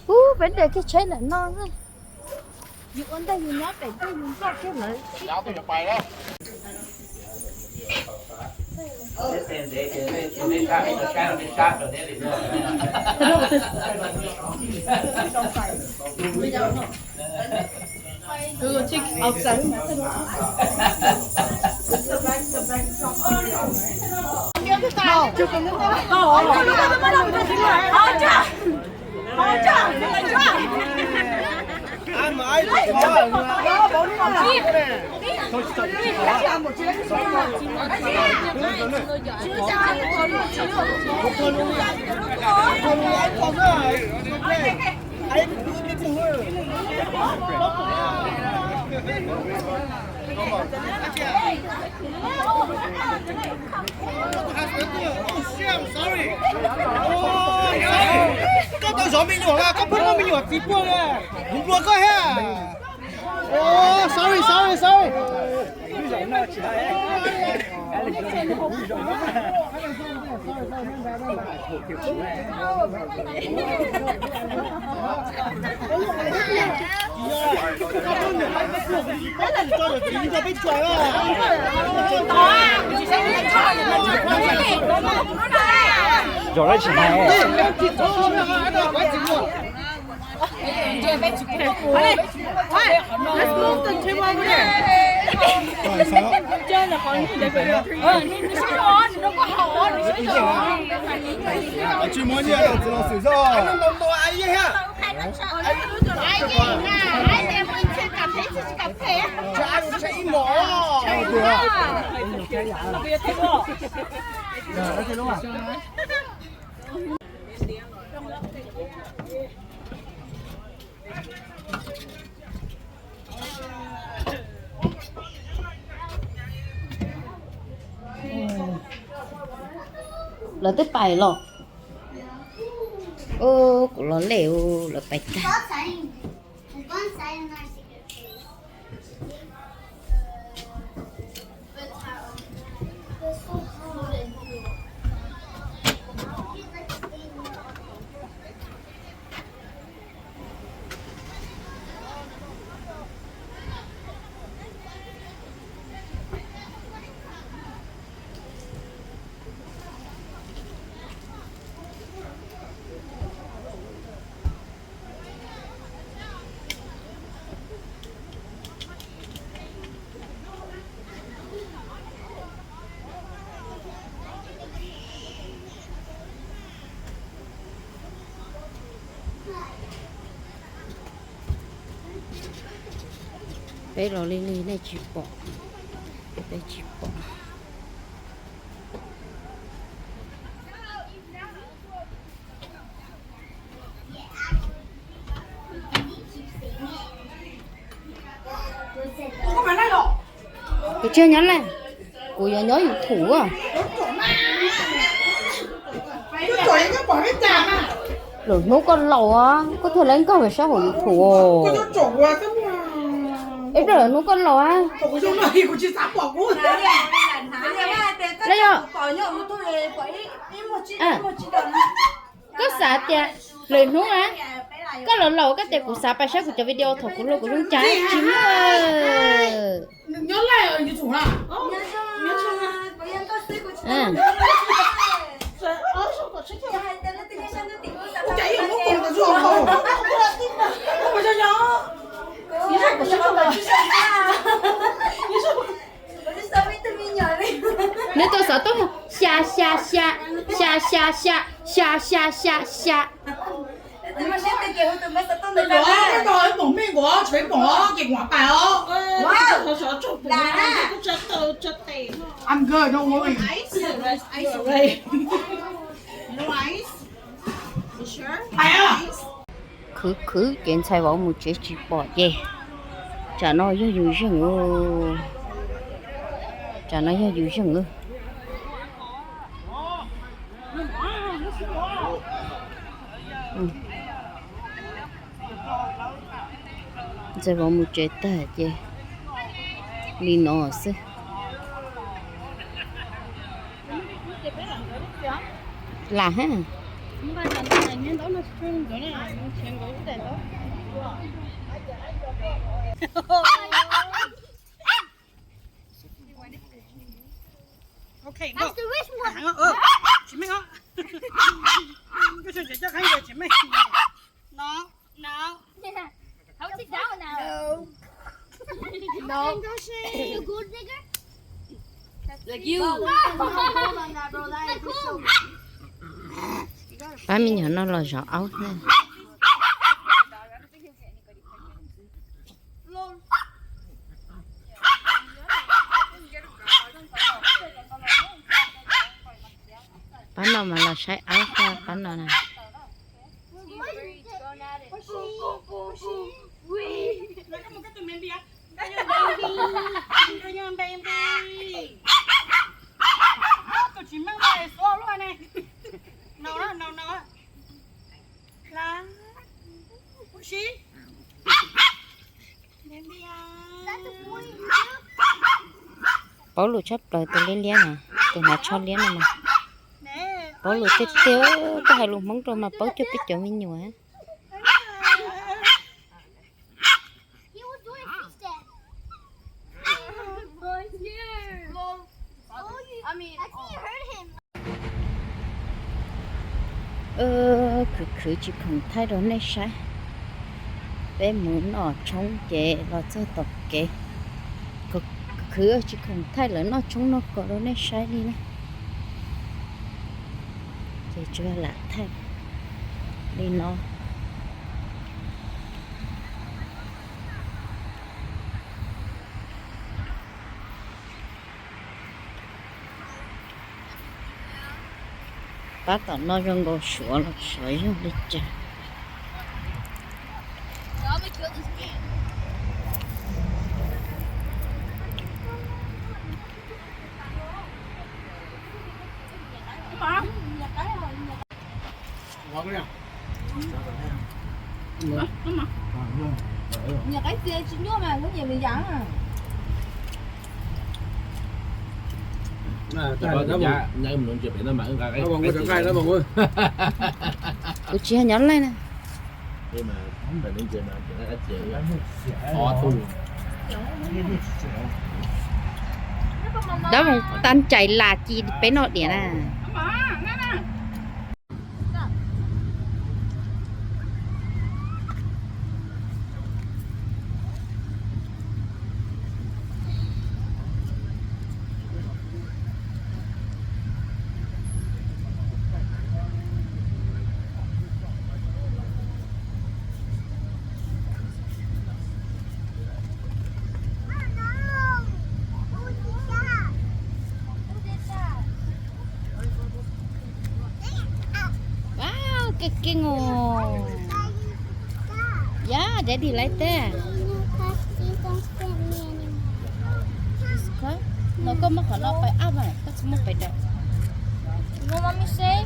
Ub, peb de kiag tsheb ntawm no xwb. Yus ua ntej yus nyob pem ntej yus nploj kiag lawv. We will take outside. Koj tau zov me nyuam, koj pheej muab me nyuam txiv puag, kuv nplua koj thiab. Sorry, sorry, sorry. Zov lawv tsis hais. Tsis muaj nyiaj rau txiv los xwm zog. Lawv twb pais los. Kuv los lej, lawv pais tag. Peb los li li nej tsis pom, peb tsis pom. Kuv tsis nyob lawm, kuv yuav nyob YouTube. Lwm hnub koj laus, koj thiaj li nkag saib hauv YouTube. Ib pliag lwm hnub koj laus, yog koj xav tias lwm hnub na, koj laus laus koj tias kuv xav pais saib kuv cov video thaum kuv hluas kuv zoo cas, tsis muaj. Nws tau xov tooj xya xya xya, xya xya xya, xya xya xya xya. Tus no siab twg ces hu tus no xov tooj ntawd rau na. Tus no ib pom mej nkaus, tshuav ib pom ces kuv mam pais os. Wow. Lam na. I'm good, don't worry. Ice? Ice already. No ice? You sure? Pais os. Khwv khwv ces ntxhais vauv mus tsev tsis pom ces tsam no yog yus zeej, tsam no yog yus zeej. Ntxhais vauv mus tsev tag ces li no xwb. Lam ha. Okay, go. Tsis meej os. Koj tsis coj khaub ncaws tsis meej. No, no. Hold it down now. No. No. You good, nigga? Like you. Hold on that, bro. That is so. Pab me nyuam no los zov aub na. Pab no mas los saib aub, pab no na. Paub lus tshaj plaws tus liab liab na, tus hnav tsho liab no mas. Paub lus tiag tiag, koj hais lus Hmoob rau mas paub cuag peb cov me nyuam. Khwv khwv tsis khoom thaij rau nej saib. Peb mus noj tshoob ces los txog tom kev. Khwv khwv tsis khoom thaij lawv noj tshoob noj kos rau nej saib li na. Ces tsuas lam thaij li no. Pab tom no zoo nkaus, suav los xyov yog li cas. Kuv tsis yog nyob Laij na. Dab Moos tag ncaim las ci peb noj diam na. Wow, keej keej os. Yeah, daddy like that. No koj muab qhov no pais ab mas koj tsis muab pais daim. No mommy say.